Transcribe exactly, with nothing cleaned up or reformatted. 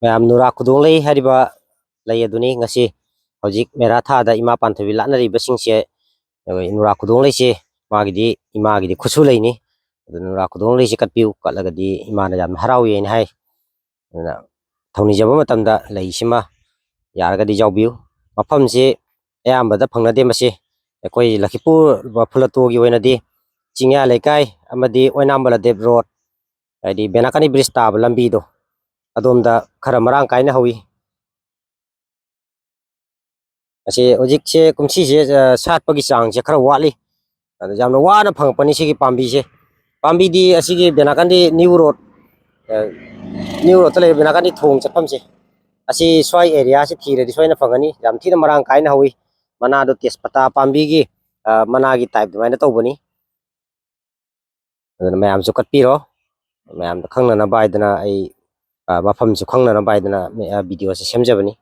ꯃꯌꯥꯝ ꯅꯨꯔꯥ ꯈꯨꯗꯣꯡ ꯂꯩ ꯍꯥꯏꯔꯤꯕ ꯂꯩ ꯑꯗꯨꯅꯤ꯫ ꯉꯁꯤ ꯍꯧꯖꯤꯛ ꯃꯦꯔꯥ ꯊꯥꯗ ꯏꯃꯥ ꯄꯥꯟꯊꯣꯏꯕꯤ ꯂꯥꯠꯅꯔꯤꯕꯁꯤꯡꯁꯦ, ꯑꯩꯈꯣꯏ ꯅꯨꯔꯥ ꯈꯨꯗꯣꯡ ꯂꯩꯁꯦ ꯃꯥꯒꯤꯗꯤ, ꯏꯃꯥꯒꯤꯗꯤ ꯈꯨꯠꯁꯨ ꯂꯩꯅꯤ꯫ ꯑꯗꯨ ꯅꯨꯔꯥ ꯈꯨꯗꯣꯡ ꯂꯩꯁꯦ ꯀꯠꯄꯤꯌꯨ, ꯀꯠꯂꯒꯗꯤ ꯏꯃꯥꯅ ꯌꯥꯝꯅ ꯍꯔꯥꯎꯏ ꯍꯥꯏꯅ ꯍꯥꯏ꯫ ꯑꯗꯨꯅ ꯊꯧꯅꯤꯖꯕ ꯃꯇꯝꯗ ꯂꯩꯁꯤꯃ ꯌꯥꯔꯒꯗꯤ ꯌꯥꯎꯕꯤꯌꯨ꯫ ꯃꯐꯝꯁꯤ ꯑꯌꯥꯝꯕꯗ ꯐꯪꯅꯗꯦ꯫ ꯃꯁꯤ ꯑꯩꯈꯣꯏ ꯂꯈꯤꯄꯨꯔ ꯐꯨꯂꯇꯣꯒꯤ ꯑꯣꯏꯅꯗꯤ ꯆꯤꯡꯌꯥ ꯂꯩꯀꯥꯏ ꯑꯃꯗꯤ ꯑꯣꯏꯅꯥꯝ ꯕꯂꯗꯦꯕ ꯔꯣꯗ, ꯍꯥꯏꯗꯤ ꯕꯦꯅꯥꯀꯥꯅꯤ ꯕ꯭ꯔꯤꯖ ꯇꯥꯕ ꯂꯝꯕꯤꯗꯣ, ꯑꯗꯣꯝꯗ ꯈꯔ ꯃꯔꯥꯡ ꯀꯥꯏꯅ ꯍꯧꯋꯤ꯫ ꯑꯁꯤ ꯍꯧꯖꯤꯛꯁꯦ ꯀꯨꯝꯁꯤꯁꯦ, ꯑ, ꯁꯥꯠꯄꯒꯤ ꯆꯥꯡꯁꯦ ꯈꯔ ꯋꯥꯠꯂꯤ꯫ ꯑꯗ ꯌꯥꯝꯅ ꯋꯥꯅ ꯐꯪꯉꯛꯄꯅꯤ ꯁꯤꯒꯤ ꯄꯥꯝꯕꯤꯁꯦ꯫ ꯄꯥꯝꯕꯤꯗꯤ ꯑꯁꯤꯒꯤ ꯕꯦꯅꯥꯀꯥꯟꯗꯤ ꯅ꯭ꯌꯨ ꯔꯣꯗ, ꯑ, ꯅ꯭ꯌꯨ ꯔꯣꯗꯇ ꯂꯩꯕ ꯕꯦꯅꯥꯀꯥꯟꯗꯤ ꯊꯣꯡ ꯆꯠꯐꯝꯁꯦ, ꯑꯁꯤ ꯁ꯭ꯋꯥꯏ ꯑꯦꯔꯤꯌꯥꯁꯤ ꯊꯤꯔꯗꯤ ꯁꯣꯏꯅ ꯐꯪꯒꯅꯤ꯫ ꯌꯥꯝ ꯊꯤꯅ ꯃꯔꯥꯡ ꯀꯥꯏꯅ ꯍꯧꯋꯤ꯫ ꯃꯅꯥꯗꯣ ꯇꯦꯖꯄꯇꯥ ꯄꯥꯝꯕꯤꯒꯤ, ꯑ, ꯃꯅꯥꯒꯤ ꯇꯥꯏꯞ ꯑꯗꯨꯃꯥꯏꯅ ꯇꯧꯕꯅꯤ꯫ ꯑꯗꯨꯅ ꯃꯌꯥꯝꯁꯨ ꯀꯠꯄꯤꯔꯣ꯫ ꯃꯌꯥꯝꯗ ꯈꯪꯅꯅꯕ ꯍꯥꯏꯗꯅ ꯑꯩ, ꯑ, ꯃꯐꯝꯁꯨ ꯈꯪꯅꯅꯕ ꯍꯥꯏꯗꯅ, ꯑ, ꯚꯤꯗꯤꯑꯣꯁꯦ ꯁꯦꯝꯖꯕꯅꯤ꯫